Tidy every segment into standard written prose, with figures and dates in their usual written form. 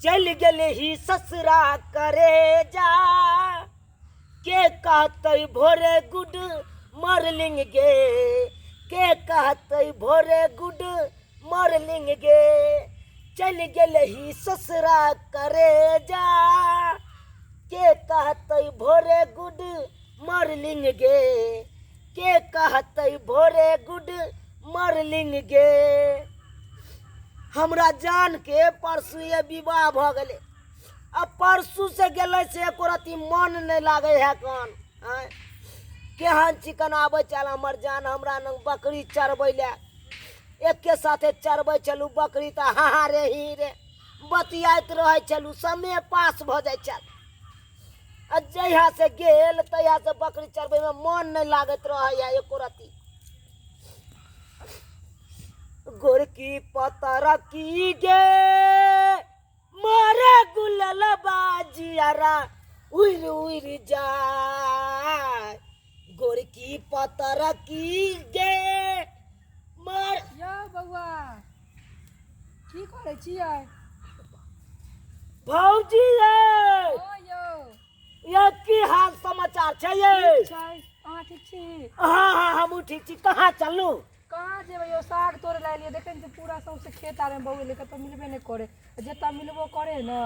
चलि गेलही ससुरा करे जा, के कहतै भोरे गुड मॉर्निंग गे, के कहतै भोरे गुड मॉर्निंग गे। चलि गेलही ससुरा करे जा, के कहतै भोरे गुड मॉर्निंग गे, के कहतै भोरे गुड मॉर्निंग गे। हमरा जान के परसुए विवाह भऽ गेलै, आ परसू से गेलै से एको रत्ती मन नहि लागै है कन। आँय, केहन चिकन आबै छल हमर जान हमरा लग बकरी चरबै लए। एके साथे चरबै छलहुँ बकरी तऽ हा हा रे ही रे बतियाइत रहै छलहुँ, समय पास भऽ जाइ छल। आ जहिया से गेल तहिया से बकरी चरबैमे मन नहि लागैत रहैए एको रत्ती। गोरकी पतरकी गे मारे गुलल बाजियारा उड़ उड़ जाय, गोरकी पतरकी गे मार। यौ बौआ, की करै छियै? भौजी यै। हँ यौ। ये की हाल समाचार छै यै? ठीक छै, अहाँ ठीक छी? हाँ हाँ, हमहूँ ठीक छी। कहाँ चलू? कहाँ जेबै यौ, साग तोड़ै लए एलियै। देखै ने पूरा सौंसे खेत आरमे बौएलै, कतौ मिलबे नहि करै। जतऽ मिलबो करे ने,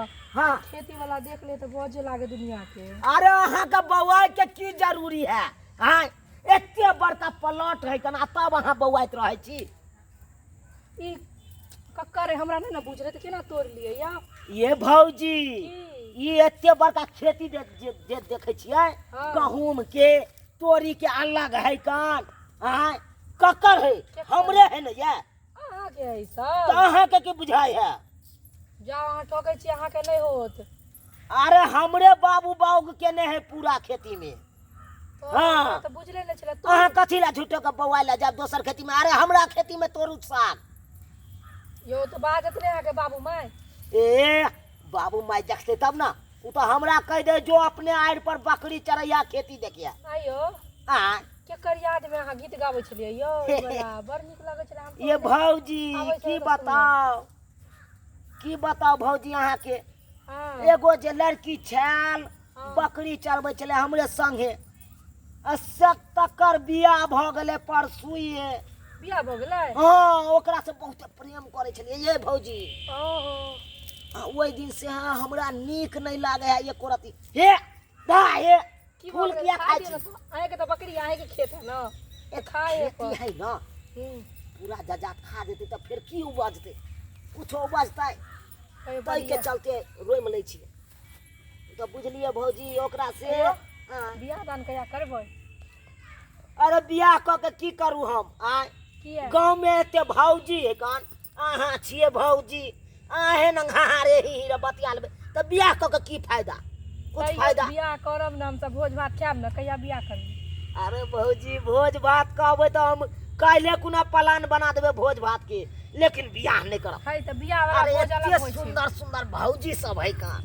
खेती वाला देख ले तऽ बजे लागे दुनिया के। अरे अहाँके बौआइ के की जरूरी है? हाँ, एते बड़का प्लॉट है कना, तब अहाँ बौआइत रहै छी। ई कक्कर है, हमरा नहि ने बुझलै तऽ केना तोड़ि लियै या। ये भौजी, की? ई एते बड़का खेती जे जे देखै छियै, गहूम के तोरी के अलग है कान। आँय, ककर है? केकर? हमरे है ने ये। अहाँके है तऽ सब? अहाँके की बुझाइ है? जाउ, अहाँ ठकै छी, अहाँके नहि होत। अरे हमरे बाबू बाउग केने है पूरा खेती में। तो हाँ। हमरा तऽ बुझले नहि छलै। अहाँ कथी लए झूठो के बौआइ लए जायब दोसर खेती में? अरे हमरा खेती में तोड़ू साग। यौ, तऽ बाजत नहि अहाँके बाबू माय? ए बाबू माय देखते तब ना, उ तो हमरा कह दे जो अपने आड़ि पर बकरी चरैया खेती देखिया। आइयो आ केकर याद में अहाँ गीत गाबै छलियै यौ? ई वाला बड़ नीक लगै छलै हम। ये भौजी, आबै की छलै तऽ। बताओ, की बताओ भौजी अहाँके। एगो जे लड़की छल, बकरी चरबै छलै हमरे संगे, आ से तकर बियाह भऽ गेलै परसुए। बियाह भऽ गेलै? हँ, ओकरा से बहुत प्रेम करै छलियै ये भौजी। ओहो। आ ओहि दिन से हाँ हमरा नीक नहि लागै है एको रत्ती। हे दा हे। की भऽ फूल गेलै? किया खा खाइ दियौ छी? ने, अहाँके तऽ बकरी अहाँके खेत है ने, तऽ खाए खेती पर है ना। पूरा जजात खा जेतै तऽ फेर की उपजतै? कुछो उपजतै? कहियो ताहिके बढ़िया। चलते रोमि लै छियै तऽ बुझलियै भौजी ओकरा से। कहियो? आँय? बियाह दान कहिया करबै? अरे बियाह कऽ के की करू हम? आँय? किया? गाँवमे एते भौजी है कन, अहाँ छियै भौजी, अहें नंग हाँ रे ही ही रे बतिया लेबै तऽ बियाह कऽ के की फायदा? कुछ कहियो फायदा? बियाह करब ने, हमसब भोज भात खायब ने। कहिया बियाह करबै? अरे भौजी, भोज भात कहबै तऽ हम काल्हि कुना प्लान बना देबै भोज भात के, लेकिन बियाह नहि करब। है तऽ बियाह वाला अरे भोज अलग एते होइ छै। सुंदर सुंदर भौजी सब है कहाँ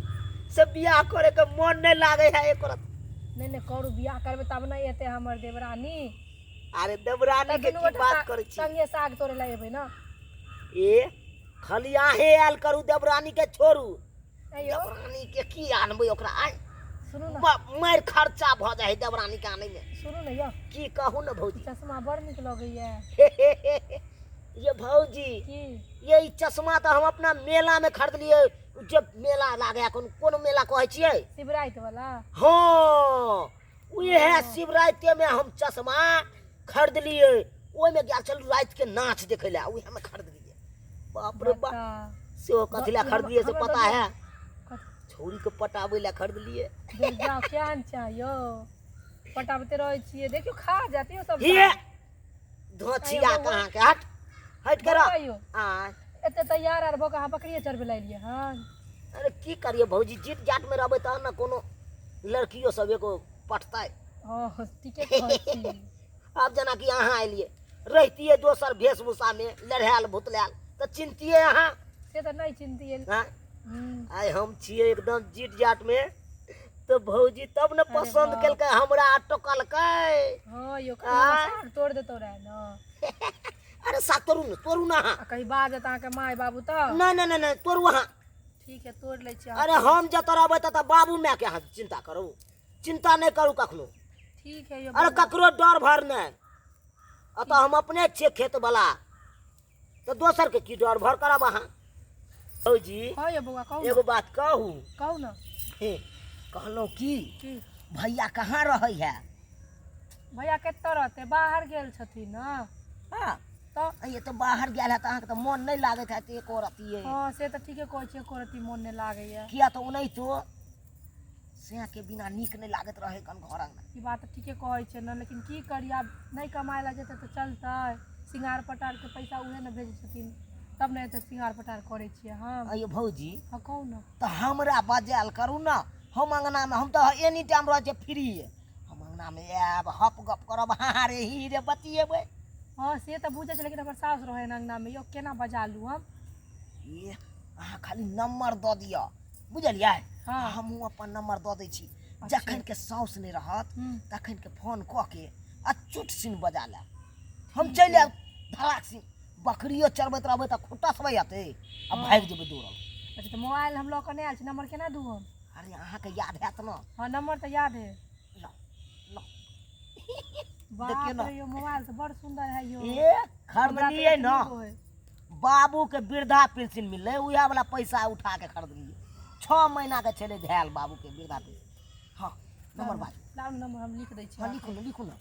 से बियाह करे के मन नहीं लागे है एको रत्ती। नहि नहि, करू बियाह। करबै तब ने एतै हमर देवरानी। अरे देवरानी तऽ के दुनू की गोटा बात करै छी? संगे साग तोड़ै लए एबै ने। ए खाली अहें आयल करू, देवरानी के छोड़ू। आइयो। देवरानी के की आनबै ओकरा? आय सुनू ने। मारि खर्चा भऽ जाइ है देवरानी के आनै में। सुनू ने यौ। की कहू ने भौजी? चश्मा बड़ नीक लगैया। ये भौजी। की? ये ई चश्मा तऽ हम अपना मेला में खरीदलियै, जे मेला लागे है, कोन कोन मेला कहै छियै? शिवराति वाला? हाँ, उएह शिवरात्रि में हम चश्मा खरीदलियै। ओहिमे गेल छलहुँ राति के नाच देखै लए, उएह में खरीदलियै। बाप रे बाप। बता। सेहो कथी लए खरीदलियै से हमरा पता तऽ है? कथी? छौरी के पटाबै लए खरीदलियै। दूर जाउ, केहन छै यौ, पटाबते रहै छियै। देखियौ, खा जायत यौ सब। हे साग। धोछिया। आइयो बौआ। कहाँ के हट हट कर। बौआ यौ। आय। एते तैयार आर भऽ कऽ अहाँ बकरिए चरबै लए एलियै हन? अरे की करियै भौजी, जीत जाट में रहबै तहन ने कोनो लड़कियो सब एगो पटतै। हँ, ठीके कहै छी। आब जेनाकि अहाँ एलियै, रहितियै दोसर वेशभूषामे लड़ायल भुतलायल तऽ चिन्हतियै अहाँ? से तऽ नहि चिन्हतियै। आँय? आइ हम छियै एकदम जीत जाट में तऽ भौजी तब ने अरे पसन्द बाप। केलकै हमरा आ टोकलकै। हँ यौ, कहीं आँय? हमर साग तोड़ि देतौ रहए ने। अरे साग तोड़ू ने, तोड़ू ने अहाँ। आ कहीं बाजत अहाँके माय बाबू तऽ? नहि नहि नहि नहि, तोड़ू अहाँ। ठीक है, तोड़ि लै छी। अरे हम जतऽ रहबै ततऽ बाबू मायके अहाँ चिन्ता करू, चिन्ता नहि करू कखनो। ठीक है यौ। अरे ककरो डर भर नहि, एतऽ हम अपने छियै खेतवला, तऽ दोसरके की डर भर करब अहाँ? भौजी। हँ यौ बौआ, कहू। एगो बात कहू? कहू ने। हे, कहलहुँ की, की? भैया कहाँ रहै है? भैया कतऽ रहतै, बाहर गेल छथिन ने। हँ। तऽ ये तऽ बाहर गेल है तऽ अहाँके तऽ मोन नहि लागैत हैत एको रत्ती? हँ, से तऽ ठीके कहै छियै, एको रत्ती मोन नहि लागैया। किया तऽ ओनाहितो के बिना नीक नहि लागैत रहै कन घर अङ्गना। ई बात तऽ ठीके कहै छै ने, लेकिन की करी आब, नहि कमाइ लए जेतै तऽ चलतै? सिंगार पटारके पैसा उहे ने भेजै छथिन, तब ने एते सिंगार पटार करै छियै हम। अयो भौजी। हँ, कहू ने। तऽ हमरा बजायल करू ने, हम अङ्गनामे, हम तऽ एनी टाइम रहै छियै फ्री, हम अङ्गनामे आयब, हप गप करब, हाँ हाँ रे ही रे बतियेबै। हँ, से तऽ बुझै छै, लेकिन हमर साउस रहै ने अङ्गनामे यौ, केना बजा लू हम? ए, अहाँ खाली नम्बर दऽ दिअ, बुझलियै? हँ। हमहूँ अपन नम्बर दऽ दै छी। जखन के साउस नहि रहत तखन के फोन कऽ के आ चुट सिन बजा लेब, हम चलि आयब धड़ाक सिन। बकरियो चरबैत रहबै तऽ खुट्टा सब अतै आ भागि जेबै दौड़ल। अच्छा, तऽ मोबाइल हम लऽ कऽ नहि आयल छी, नम्बर केना दू हम? अरे अहाँके याद हैत ने? हँ, नम्बर तऽ याद है। ल ल। बाप देखियौ ने। रे यौ, मोबाइल तऽ बड़ सुन्दर है यौ। ए हमरा तऽ खरीदलियै एतनीको ने है। बाबूके वृद्धा पेंशन मिललै, उएह वाला पैसा उठा के खरीदलियै। 6 महीना के छलै धयल बाबूके वृद्धा पेंशन। हँ, नम्बर बाजू। लाउ ने नम्बर, हम लिख दै छी। हँ, लिखू ने, लिखू ने।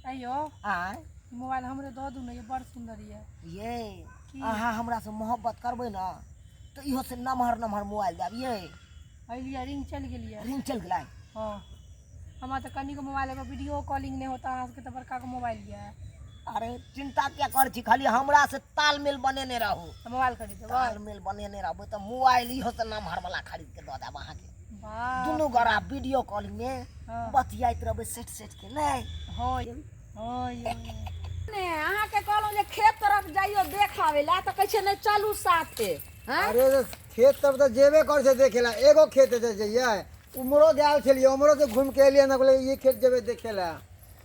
अइयो। आँय। ई मोबाइल हमरे दऽ दू ने, ये बड़ सुन्दर यऽ। ये की? अहाँ हमरासँ मोहब्बत करबै ने तऽ इहो से नमहर नमहर मोबाइल देब ये। अइलियै, रिंग चलि गेलियै। रिंग चलि गेलै। हँ, हमरा तऽ कनिको मोबाइल एगो वीडियो कॉलिंग नहि होता, अहाँ सबके तऽ बड़का गो मोबाइल यऽ। अरे चिन्ता किया करै छी, खाली हमरा से तालमेल बनेने रहू। तऽ मोबाइल खरीद देबै? तालमेल बनेने रहबै तऽ मोबाइल इहो से नमहर वाला खरीद के दऽ देब अहाँके। वाह। दुनू गोरा वीडियो कॉलिंग में बतियाइत रहबै सेट सेट के नहि? हँ यौ, हँ यौ। ने अहाँके कहलहुँ जे खेत तरफ जाइयो देख आबै लए, तऽ कहै छै नहि चलू साथे। हँ? अरे खेत तरफ तऽ जेबे करै छै देखे ला, एगो खेत छै जइयै, उम्हरो गेल छलियै, उम्हरो से घूमि के एलियै ने, कहलियै ई खेत जेबै देखे ला।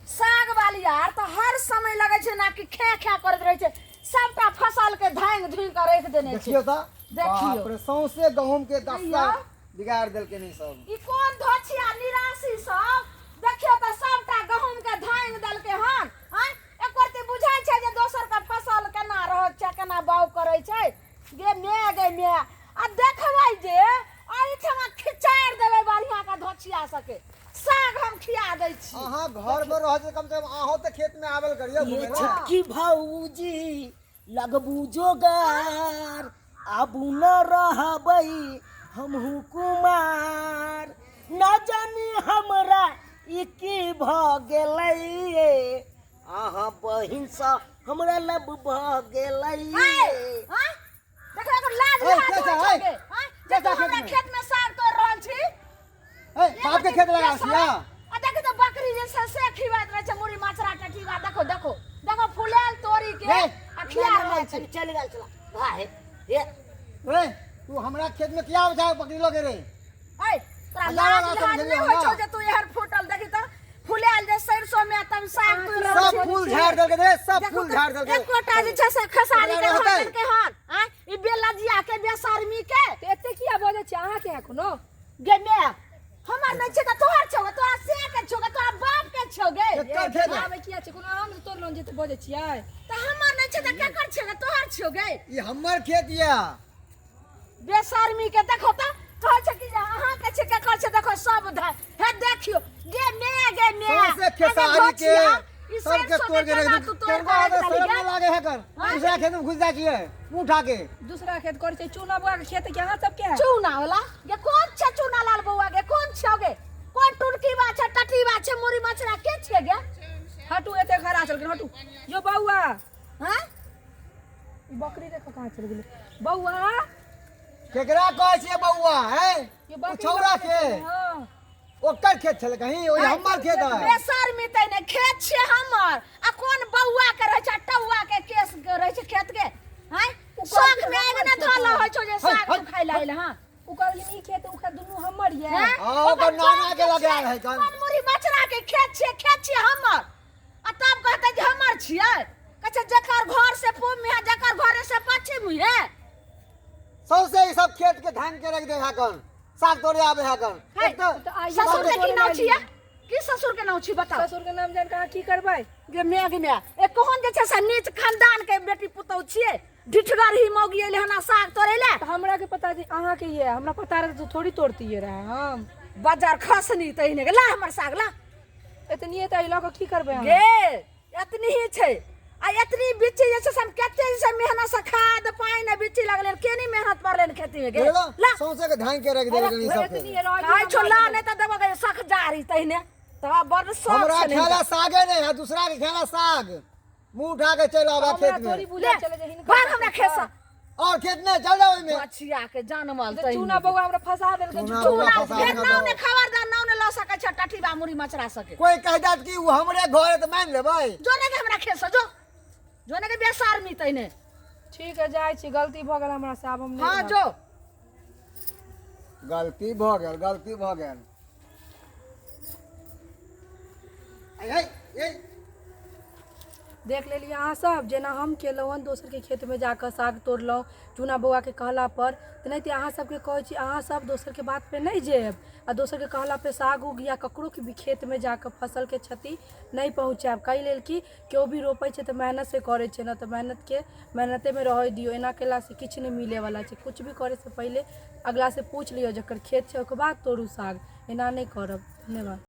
साग वाली आर तऽ हर समय लगै छै ना कि खे खे करैत रहै छै, सबटा फसल के धांगि धुनि कऽ राखि देने छै। देखियौ तऽ। देखियौ। बाप रे, सौंसे गहूम के दस्ता कहियौ। बिगाड़ देलकै ई सब। ई कोन धोछिया निराशी सब, देखियौ तऽ सबटा गहूम के धांगि देलकै हन। आँय, एको रत्ती बुझाइ छै जे दोसर के फसल केना रहत छै, केना बाउग करै छै? गे my गे my, आ देखबै जे एहिठमा खिचारि देबै बढ़िआँ के धोछिया सबके, साग हम खिया दै छी। अहाँ घर पर रहै छी, कम से कम अहूँ तऽ खेत में आबल करियौ ये घुमै ला। छोटकी भौजी लगबू जोगार, आबू न रहबै हमहूँ कुमार, न जानी हमरा ई की भऽ गेलै, अहाँ बहिनसँ हमरा लब भऽ गेलै। आँय, देखो एकर लाज ऐ, लिहाज के छै, होइ ऐ? छै गे, आँय, जे के तू छै हमरा खेतमे? खेत में साग तोड़ रहल छी। ए, बाप के खेत लगा छिया। आ देखो तो बकरी जे छै से खिबाइत रहै छै मुड़ी मचरा टटीवा, देखो देखो देखो, फुलायल तोरी के ए, आ खिया रहल छै। चलि गेल छला भाय हे। रे तू हमरा खेत में किया आबै छै बकरी लगे रे? ऐ, तोरा जा लाज जा लिहाज समझलियै नहि होइ हमरा। छौ जे तू एहन फूटल, देखी तऽ फुलायल जे सरिसो में तब साग तोड़ि रहल सब छी। फूल झाड़ देलकै रे, सब देखो फूल तऽ झाड़ देलकै। एकोटा जे छै से खेसारी के ओकरा धऽ रहतै। देलकै हन। आँय, ई बेलजिया के, बेशर्मी के। तऽ एते किया बजै छियै अहाँके है कोनो? गे my, हमर नहि छै तऽ तोहर छौ? तोरा से के छौ गे? तोरा बाप के छौ गे? केकर खेत है? आबै किया छै? कोनो आम तोड़लहुँ जे एते बजै छियै? तऽ हमर नहि छै तऽ केकर छौ गे? तोहर छौ गे? ई हमर खेत यऽ। बेशर्मी के देखो तऽ, कहै छै कि जे अहाँके छै, केकर छै? देखो सब धर हे, देखियो गे my गे my. सौंसे खेसारी के ई सबके सरिसो तोड़ के रख केना दे। तू तोड़ तोड़बा के तऽ रख शरम देलही नहि गे? लागे है कर दूसरा खेत में घुस जाइ छियै मुँह उठा के? दूसरा खेत करै छै, चूना बौआ के खेत के अहाँ सबके है? चूना वाला गे कोन छै? चूना लाल बौआ गे कोन छौ गे? कोन टुनकी बा छै, टटी बा छै, मुरी मछरा के छै गे? हटू, एते खरा चलखिन, हटू यो बौआ। हाँ। ई बकरी देखो कहाँ चलि गेलै बौआ। केकरा कहै छियै बौआ है? ये ओ बकरी छौड़ा लऽ के के हँ। ओकर खेत छलै कहीं, ओहि हमर खेत है। बेशर्मी तै ने, खेत छै हमर आ कोन बौआ के रहै छै, टौआ के केस के रहै छै खेत के? हैं, शौक में आबि ने धल होइ छौ जे साग तू खाइ लए आइल। हँ, ओ कहलखिन ई खेत ओ खेत दुनू हमर ये। हैं? हँ, ओकर नाना के लगायल है कन। कोन मुरी मचरा के खेत छियै? खेत छियै हमर आ तब कहतै जे हमर छियै। कहै छै जकर घर से पूब में है, जकर घर से पश्चिम है। सौंसे ई सब खेत के धान के रख दे है कन, साग तोड़े आबे है कन। है, एक तो तऽ आइए ससुर के की नाम तोड़े छियै? की ससुर के नाम छी बताओ? ससुर के नाम जान के अहाँ की करबै? गे मे, गे मे, ए कोन जे छै से नीच खानदान के बेटी पुतहु छियै, ढिठगर ही मौगी एलै हन साग तोड़ै ले। तऽ हमरा के पता जे अहाँके ये, हमरा पता रहै तऽ थोड़ी तोड़तियै रहए हम। बाजार खसनी तहिने ला हमर साग ला। एतनिए तऽ लऽ कऽ की करबै अहाँ? गे एतनी ही छै आ एतनी बिच्ची जे छै से हम कते जे छै मेहनत से खाद पानि आ बिच्ची लगलै, केनी मेहनत पड़लै खेती में गे। देखलो, ला। सौंसे के धान के रख देलकै ई सब एतनिए रहै कहै छौ ला, नहि तऽ देबो गे सख जारी तहिने तऽ बड़ शौक हमरा छलै। खेला सागे नहीं है, दूसरा के खेला साग मुंह उठा के चल आवा हमरा खेत में। थोड़ी बुझल छलै जे हिनकर भाग हमरा खेत से। और खेत में चल जाओ ओहिमे। बछिया के जानमल जे तहिने। चूना बौआ हमरा फंसा देलकै। चूना झूठो। बौआ चूना फंसा फेर देलकै। नाव ने खबरदार, नाव ने लऽ सकै छै टठीबा मुड़ी मचरा सके। कोई कह जात कि उ हमरे घर है तऽ मान लेबै? जो ने के हमरा खेत से, जो जो ने के बेसारमी तहिने। ठीक है, जाइ छी, गलती भऽ गेल हमरा से, आब हम नहि हाँ रहब। जो। गलती भऽ गेल, गलती भऽ गेल। ऐ, ऐ, देख लेलियै अहाँ सब जेना हम केलहुँ हन, दोसरके खेतमे जाकऽ साग तोड़लहुँ चूना बौआके कहलापर। तेनाहिते अहाँ सबके कहै छी, अहाँ सब दोसरके बातपर नहि जायब आ दोसरके कहलापर साग उग या ककरोके भी खेतमे जाकऽ फसलके क्षति नहि पहुँचायब। एहि लेल कि केओ भी रोपै छै तऽ मेहनतसँ करै छै ने, तऽ मेहनतके मेहनतेमे रहै दियौ। एना कयलासँ किछु नहि मिलैवला छै। किछु भी करैसँ पहिले अगलासँ पूछि लियौ जकर खेत छै, ओकर बाद तोड़ू साग, एना नहि करब। धन्यवाद।